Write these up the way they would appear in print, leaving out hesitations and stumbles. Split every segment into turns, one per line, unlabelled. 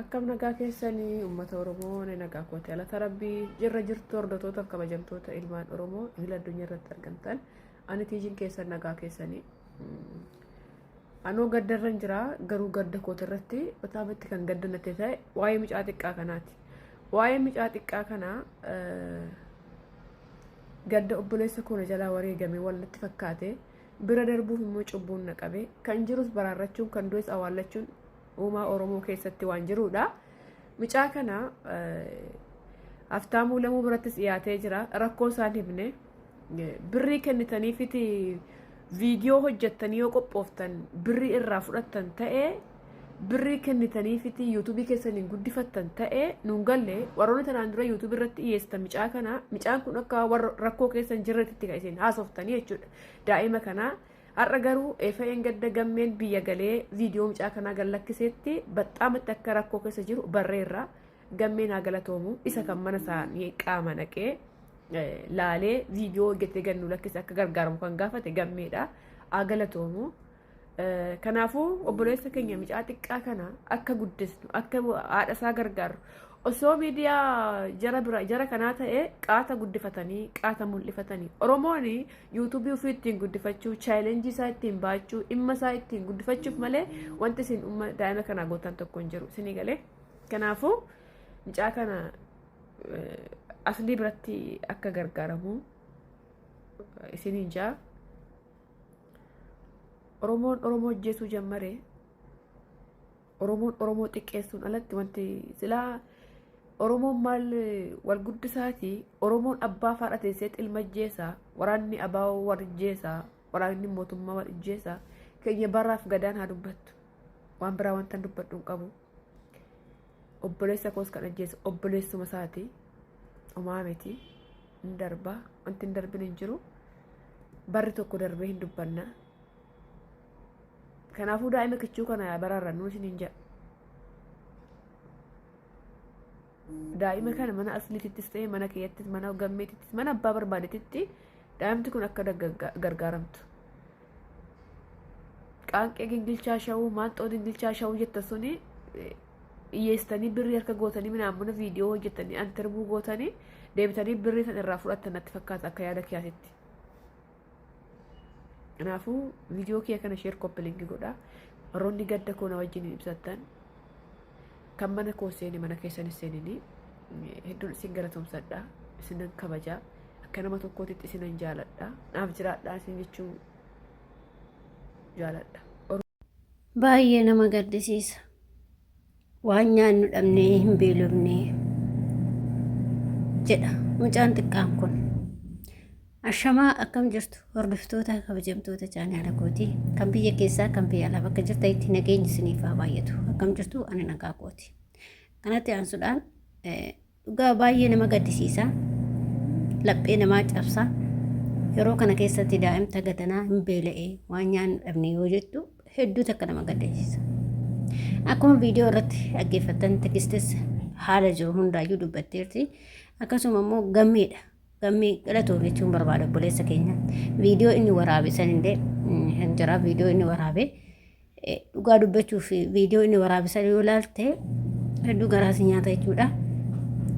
Akkam nagaa keessanii uummata Oromoo ni nagaa kooti alata rabbii jirra jirtu hordoftoota kabajamtoota ilmaan Oromoo idil addunyaa irratti argamtan ani tiijiin keessan nagaa keessanii. Anoo gaddarran jira garuu gadda kooti irratti bataamatti kan gadda natti ta'e waa'ee mucaa xiqqaa kanaati. Waa'ee mucaa xiqqaa kanaa gadda obboleessa koo na jalaa wareegame waan natti fakkaate bira darbuuf immoo cubbuun na qabe kan jirus baraarrachuun kan du'es awwaallachuun uumaa Oromoo keessatti waan jiruudha. Mucaa kana Haftaamuu Lamuu birattis dhiyaatee jira. Rakkoo isaan himne. Birrii kennitaniifiti viidiyoo hojjettanii yoo qophooftan birrii irraa fudhattan ta'ee birrii kennitaniifiti yuutuubii keessaniin guddifattan ta'ee nuun galle warroonni tanaan dura yuutuubii irratti dhiyeessitan mucaa kana mucaan kun akka warra rakkoo keessan jirretti kan isin haasoftanii jechuudha. Daa'ima kanaa Har'a garuu efa'een gadda gammeen biyya galee viidiyoo mucaa kanaa gad lakkiseetti baxxaamatti akka rakkoo keessa jiru barreerra. Gammeen haa galatoomu isa kan mana isaanii qaama naqee laalee viidiyoo hojjetee gad nu lakkise akka gargaaramu kan gaafate gammeedha. Haa galatoomu. Kanaafuu obboleessa keenya mucaa xiqqaa kana akka guddisnu akka haadha isaa gargaarru Osoo miidiyaa jara bira jara kanaa ta'e qaata guddifatanii qaata mul'ifatanii Oromoon yuutuubii ofii ittiin guddifachuu chaayilenjii isaa ittiin baachuu dhimma isaa ittiin guddifachuuf malee wanti isin umma daa'ima kanaa gootan tokko hin jiru isinii galee kanaafuu mucaa kana aslii biratti akka gargaaramu isiniin jaa Oromoon Oromoo ajjeesuu jammare Oromoon Oromoo xiqqeessuun alatti wanti silaa Oromoon maal wal guddisaati Oromoon abbaa faadha teessee ilma ajjeesaa waraanni abaa'oo wal ajjeesaa waraanni mootummaa wal ajjeesaa keenya baraaf gadaan haa dubbattu waan biraa wanta dubbadhu hin qabu obboleessa koos kan ajjeese obboleessuma isaati homaa miti hin darba wanti hin darbin hin jiru barri tokko darbee hin dubbanna Kanaafuu daa'ima kichuu kana yaa baraarrannu isiniin jedha. Daa'ima kana mana asliitittis ta'e mana kiyyattis mana gammeetittis mana abbaa barbaadetitti daa'imti kun akka gargaaramtu. Qaanqee gingilchaa shawuu maanxoo gingilchaa shawuu jetta suni dhiyyeessitanii birrii harka gootanii minaamuna viidiyoo hojjettanii antirbuu gootanii deebitanii birrii san irraa fudhattan natti fakkaata akka yaada kiyaatitti. Kanaafuu viidiyoo kiyya kana sheer koppi godhaa. Warroonni gadda koo na wajjin ibsattan kan mana koo seeni mana keessanis seenini hedduun isin galatoomsadha. Isinan kabajaa. Akka nama tokkootitti isinan jaaladha. Naaf jiraadha isin jechuu jaaladha.
Baay'ee nama gaddisiisa. Waan nyaannu dhabnee hin beelofnee jedha mucaan xiqqaan kun. Ashamaa akkam jirtu hordoftoota kabajamtoota chaanaala kootii kan biyya keessaa kan biyya alaa bakka jirtanitti nageenyi isiniif haa baay'atu. Akkam jirtu ani nagaa kooti. Kanatti aansuudhaan Dhugaa baay'ee nama gaddisiisa. Laphee namaa cabsa. Yeroo kana keessatti daa'imta gatanaa hin beela'ee waan nyaannu dhabne yoo jettu hedduu takka nama gaddisiisa. Akkuma viidiyoo irratti dhaggeeffattan Tigistis haala jiru hundaayyuu dubbatteerti. Akkasuma immoo gammeedha. Gammee galatoom jechuun barbaada obboleessa keenya. Viidiyoo inni waraabe sanillee hin jira viidiyoo inni waraabe. Dhugaa dubbachuuf viidiyoo inni waraabe sana yoo ilaalte hedduu garaa si nyaata jechuudha.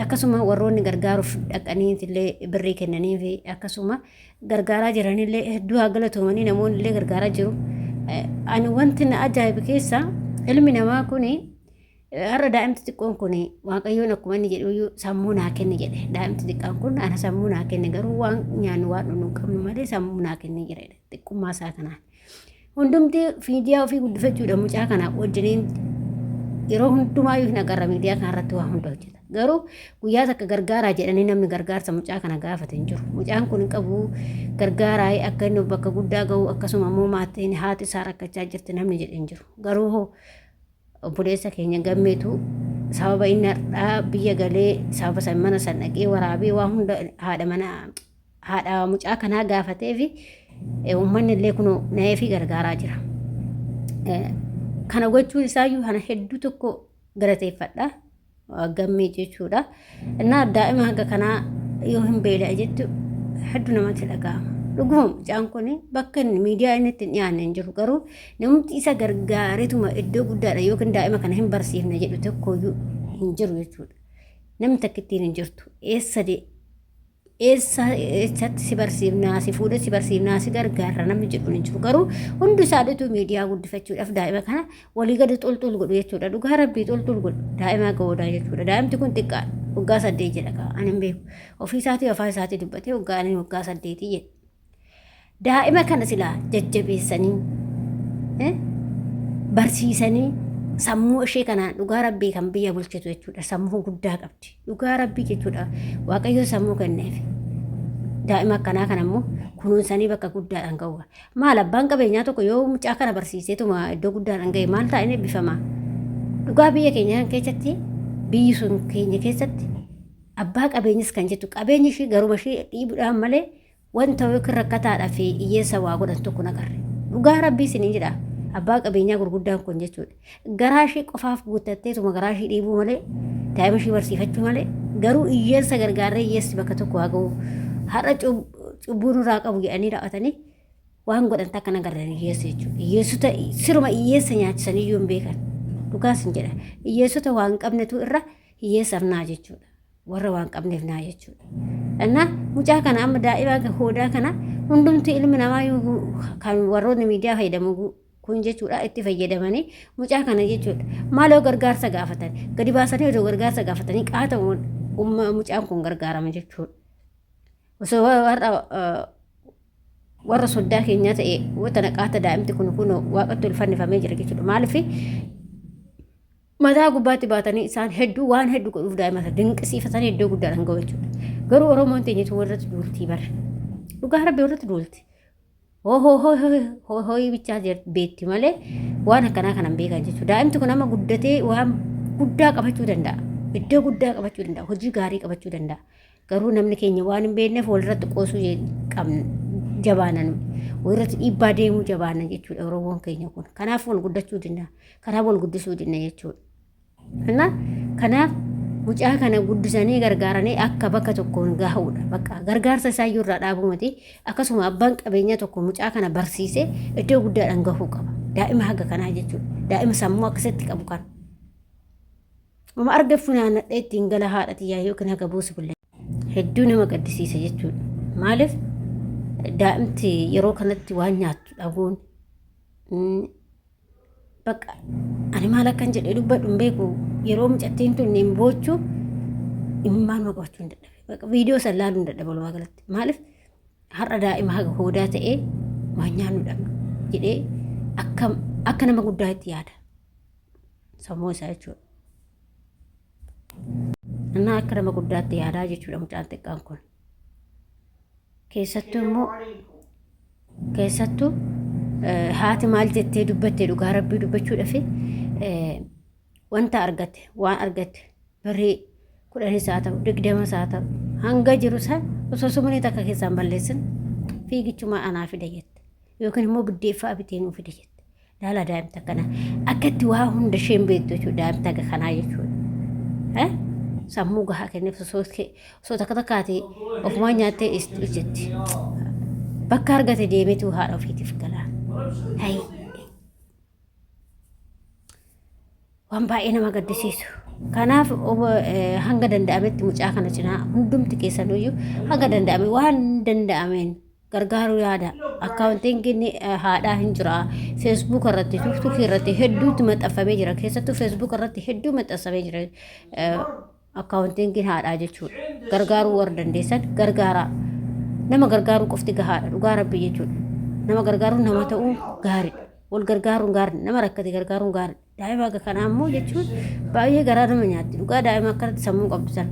Akkasuma warroonni gargaaruuf dhaqanii illee birrii kennanii fi akkasuma gargaaraa jiranillee hedduu haa galatoomanii namoonni illee gargaaraa jiru. Ani wanti na ajaa'ibe keessaa ilmi namaa kuni har'a daa'imti xiqqoon kun waaqayyoon akkuma inni jedhu sammuu naa kenne jedhe. Daa'imti xiqqaan kun ana sammuu naa kenne garuu waan nyaannu waan dhugnu hin qabnu malee sammuu naa kenne jira xiqqummaa isaa kanaan. Hundumti miidiyaa ofii guddifachuudha mucaa kana wajjiniin yeroo hundumaayyuu hin agarra miidiyaa kana irratti waa hunda hojjeta. Garuu guyyaa takka gargaaraa jedhanii namni gargaarsa mucaa kana gaafate hin jiru. Mucaan kun hin qabu gargaaraa akka inni bakka guddaa gahu akkasuma immoo maatiin haati isaa rakkachaa jirti namni jedhe hin jiru. Garuu hoo obboleessa keenya gammeetu sababa inni har'aa biyya galee sababa san mana san dhaqee waraabee waa hunda haadha mana haadha mucaa kanaa gaafatee fi uummanni illee kunoo na'ee fi gargaaraa jira. Kana gochuun isaayyuu kana hedduu tokko galateeffadha. Gammee jechuudha. Innaa daa'ima haga kanaa yoo hin beela'e jettu hedduu namatti dhaga'ama. Dhuguma mucaan kun bakka inni miidiyaa inni ittiin dhiyaanne hin jiru garuu namni isa gargaaretuma iddoo guddaadha yookiin daa'ima kana hin barsiifne jedhu tokkoyyuu hin jiru jechuudha. Namni takka ittiin hin jirtu eessa eessa eessatti si barsiifnaa si fuudhee si barsiifnaa si gargaarra namni jedhu hin jiru garuu hundi isaaniitu miidiyaa guddifachuudhaaf daa'ima kana walii gadi xulxul godhu jechuudha. Dhugaa rabbii xulxul godhu daa'ima ga'oodhaa jechuudha. Daa'imti kun xiqqaadha. Waggaa 8 jedha kaa ani hin beeku. Ofii isaatii afaan isaatii dubbatee waggaa ani waggaa 8 jedhe. Daa'ima kana silaa jajjabeessanii barsiisanii sammuu ishee kanaan dhugaa rabbii kan biyya bulchitu jechuudha. Sammuu guddaa qabdi. Dhugaa rabbii jechuudha. Waaqayyo sammuu kenneef. Daa'ima akkanaa kana immoo kunuunsanii bakka guddaadhaan ga'u. Maal abbaan qabeenyaa tokko yoo mucaa kana barsiiseetuma iddoo guddaadhaan ga'e maal ta'a inni eebbifama. Dhugaa biyya keenya keessatti biyyi sun keenya keessatti abbaa qabeenyas kan jettu qabeenyi ishii garuma ishii dhiibuudhaan malee wanta yookiin rakkataadhaa fi hiyyeessa waa godhan tokko hin agarre. Dhugaa rabbii isiniin jedha abbaa qabeenyaa gurguddaan kun jechuudha. Garaa ishee qofaaf guuttatteetuma garaa ishee dhiibuu malee daa'ima ishee barsiifachuu malee garuu hiyyeessa gargaarree hiyyeessi bakka tokko haa ga'u. Har'a cubbuu nurraa qabu jedhanii raawwatanii waan godhan takka hin agarre hiyyeessa jechuudha. Hiyyeessota siruma hiyyeessa nyaachisanii iyyuu hin beekan. Dhugaa isin jedha. Hiyyeessota waan hin qabnetu irra hiyyeessaaf naa jechuudha. Warra waan qabneef naa jechuudha. Innaa mucaa kana amma daa'ima hoodaa kana hundumti ilmi namaa kan warroonni miidiyaa fayyadamu kun jechuudha itti fayyadamanii mucaa kana jechuudha maaloo gargaarsa gaafatan gadi baasanii osoo gargaarsa gaafatanii qaata mucaan kun gargaarama jechuudha. Osoo warra warra soddaa keenyaa ta'e wanta qaata daa'imti kun kun waaqatti ol fannifamee jira jechuudha. Maaliif mataa gubbaatti baatanii isaan hedduu waan hedduu godhuuf daa'ima sana dinqisiifatanii iddoo guddaadhaan ga'u jechuudha. Garuu Oromoon teenyetu warratti duultii bara. Dhugaa rabbi warratti duulti. Hoo hoo hoo hooyii bichaa beekti malee waan akkanaa kana hin beekan jechuudha. Daa'imti kun amma guddatee waan guddaa qabachuu danda'a. Iddoo guddaa qabachuu danda'a. Hojii gaarii qabachuu danda'a. Garuu namni keenya waan hin beekneef walirratti qoosuu qabna jabaana nuyi. Walirratti dhiibbaa deemuu jabaana jechuudha Oromoon keenya kun. Kanaaf wal guddachuu dinna. Kanaaf wal guddisuu dinna jechuudha. Kanaaf kanaaf mucaa kana guddisanii gargaaranii akka bakka tokkoon gahuudha. Bakka gargaarsa isaa iyyuu irraa dhaabuu miti. Akkasuma abbaan qabeenyaa tokko mucaa kana barsiisee iddoo guddaadhaan gahuu qaba. Daa'ima haga kanaa jechuudha. Daa'ima sammuu akkasitti qabu kana. Uma arga funaannadhee ittiin gala haadha tiyyaa yookiin haga buusu bulle. Hedduu nama gaddisiisa jechuudha. Maaliif daa'imti yeroo kanatti waan nyaattu dhabuun bakka ani maal akkan jedhee dubbadhu hin beeku yeroo mucattiin tun hin boochu imimmaan qabachuu hin dadhabe. Bakka viidiyoo san laaluu hin dadhabe walumaa galatti. Maaliif har'a daa'ima haga hoodaa ta'ee waan nyaannu dhabne jedhee akka nama guddaa itti yaada. Sammuu isaa jechuudha. Innaa akka nama guddaatti yaadaa jechuudha mucaan xiqqaan kun. Keessattuu immoo keessattuu haati maal jettee dubbatte dhugaa rabbii dubbachuudhaaf wanta argatte waan argatte birrii 10s haa ta'u 20s haa ta'u hanga jiru san osoo sumunii takka keessaan balleessin fiigichumaa anaa fida jette yookiin immoo biddeeffaa bitee nuu fida jette. Laala daa'imta kana akkatti waa hunda isheen beektu jechuudha daa'imta akka kanaa jechuudha. Sammuu gahaa kenneef osoo takka takkaati ofumaa nyaattee jetti. Bakka argate deemeetu haadha ofiitiif gala. Hayi. Waan baay'ee nama gaddisiisu. Kanaaf hanga danda'ametti mucaa kana cinaa hundumti keessanuyyuu hanga danda'ame waan danda'ameen gargaaruu yaada. Akkaawuntiin haadhaa hin jira. Feesbuuk irratti, tiiktookii irratti hedduutti maxxanfamee jira. Keessattuu feesbuuk irratti hedduu maxxanfamee jira. Akkaawuntiin haadhaa jechuudha. Gargaaruu warra dandeessan gargaaraa. Nama gargaaruu qofti gahaadha. Dhugaa rabbii jechuudha. Nama gargaaruun nama ta'uu gaariidha. Wal gargaaruun gaariidha. Nama rakkate gargaaruun gaariidha. Daa'ima akka kanaa immoo jechuun baay'ee garaa nama nyaatti. Dhugaa daa'ima akkanatti sammuu qabdu sana.